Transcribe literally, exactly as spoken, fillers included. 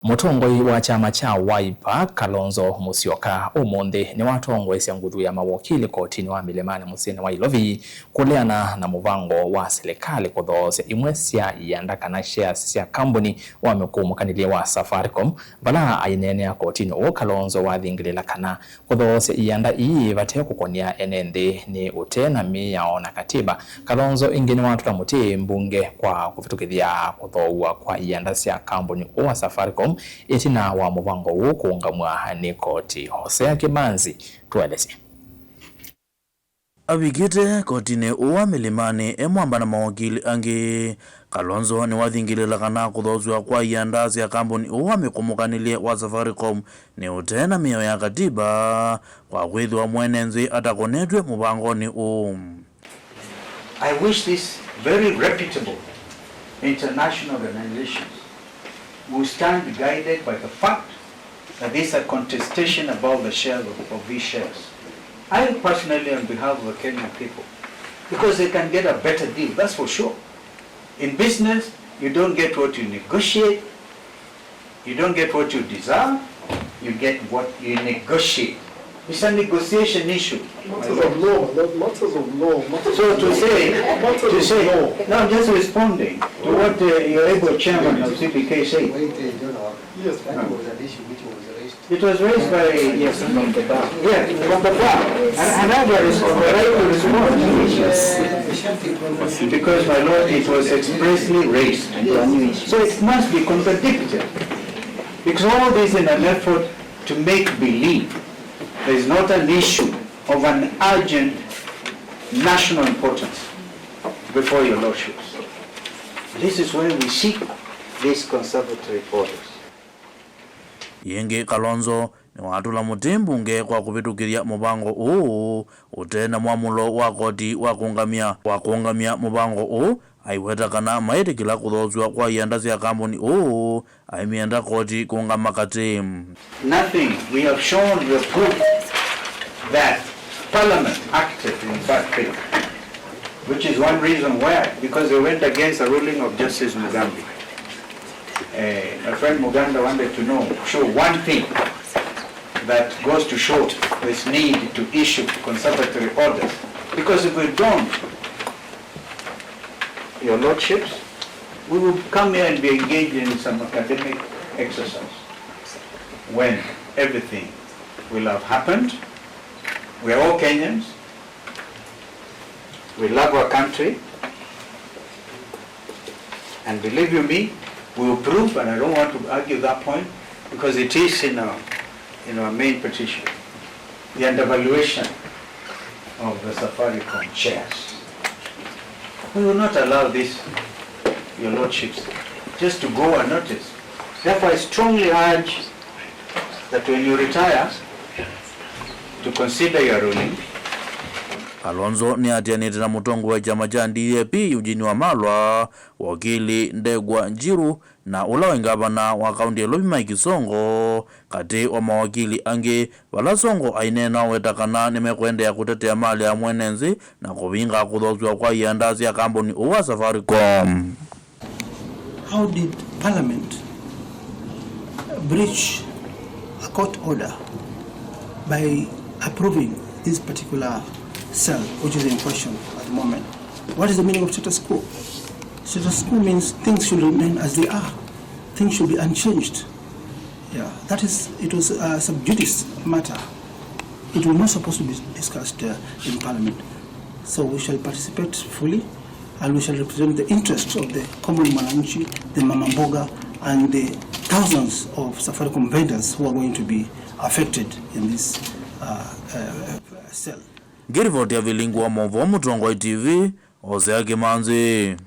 Mũtongoi wa kyama kya Wiper, Kalonzo Musyoka, ũmũnthĩ nĩwatongoesye nguthu ya mawokili kotinĩ wa Milimani mũsyĩnĩ wa Ilovi kũleana na mũvango wa silikalĩ kũthoosya imwe sya ianda kana shares sya kambuni wa mĩkũũmũkanĩlye wa Safaricom. Vala aineenea kotinĩ ũũ, Kalonzo wathingĩlĩla kana kũthoosya ianda ii vate kũkonĩa ene nthĩ nĩ ũte na mĩao na katiba. Kalonzo ĩngĩ nĩwatũla mũtĩ mbunge kwa kũvĩtũkĩthya kũthoow'a kwa ianda sya kambuni ũũ wa Safaricom ĩtina wa mũvango ũũ kũũngamw'a nĩ koti. Hosea Kĩmanzi tũelesye. Avikĩte kotinĩ ũũ wa Milimani e mwamba na mawakili angĩ, Kalonzo nĩwathingĩlĩla kana kũthoosw'a kwa ianda sya kambuni ũũ wa mĩkũũmũkanĩlye wa Safaricom nĩ ũte na mĩao ya katiba, kwa kwĩthĩwa mwene nthĩ atakonetw'e mũvangonĩ ũũ. I wish these very reputable international organizations will stand guided by the fact that this is a contestation about the share of, of these shares. I personally, on behalf of the Kenyan people, because they can get a better deal, that's for sure. In business, you don't get what you negotiate, you don't get what you deserve, you get what you negotiate. It's a negotiation issue. Matters of law, not matters of law, matters So of to law. say, Matters to of say, law. No, I'm just responding to what uh, your able chairman of C P K said. Wait, uh, General, Yes. that was an issue which was raised. It was raised by, yes, from the bar. Yeah, from the bar. And, and I have a res- the right to respond. Because, my lord, it was expressly raised. So it must be contradicted. Because all this in an effort to make believe there is not an issue of an urgent national importance before your lordships. This is why we seek these conservatory orders. Yĩngĩ, Kalonzo nĩwatũla mũtĩ mbunge kwa kũvĩtũkĩthya mũvango ũũ ũte na mwamũlo wa koti wa kũũngamya, wa kũũngamya mũvango ũũ, aiweta kana maĩtĩkĩla kũthoosw'a kwa ianda sya kambuni ũũ, aimyenda koti kũũngama katĩ. Nothing. We have shown the proof that Parliament acted in bad faith, which is one reason why, because they went against the ruling of Justice Mugambi. Uh, my friend Muganda wanted to know, show one thing that goes to show this need to issue conservatory orders. Because if we don't, your lordships, we will come here and be engaged in some academic exercise when everything will have happened. We are all Kenyans. We love our country. And believe you me, we will prove, and I don't want to argue that point, because it is in our, in our main petition, the undervaluation of the Safaricom shares. We will not allow this, your lordships, just to go unnoticed. Therefore, I strongly urge that when you retire, to consider your ruling. Kalonzo nĩatianĩte na mũtongoi wa kyama kya D A P, Eugene Wamalwa, wakili Ndegwa Njiru, na ũla waĩ ngavana wa kaunti ya Ilovi, Mike Sonko, katĩ wa mawakili angĩ, vala Sonko aineena aweta kana nĩmekũendeea kũtetea malĩ ya mwene nthĩ na kũvinga kũthoosw'a kwa ianda sya kambuni ũũ wa Safaricom. How did Parliament breach a court order by approving this particular cell which is in question at the moment? What is the meaning of status quo? Status quo means things should remain as they are. Things should be unchanged. Yeah, that is, it was a sub judice matter. It was not supposed to be discussed uh, in Parliament. So we shall participate fully and we shall represent the interests of the common mwananchi, the mama mboga, and the thousands of Safaricom vendors who are going to be affected in this uh, uh, cell. Ngĩrivoti ya vilingi wa maũvoo Mũtongoi T V, Hosea Kĩmanzi.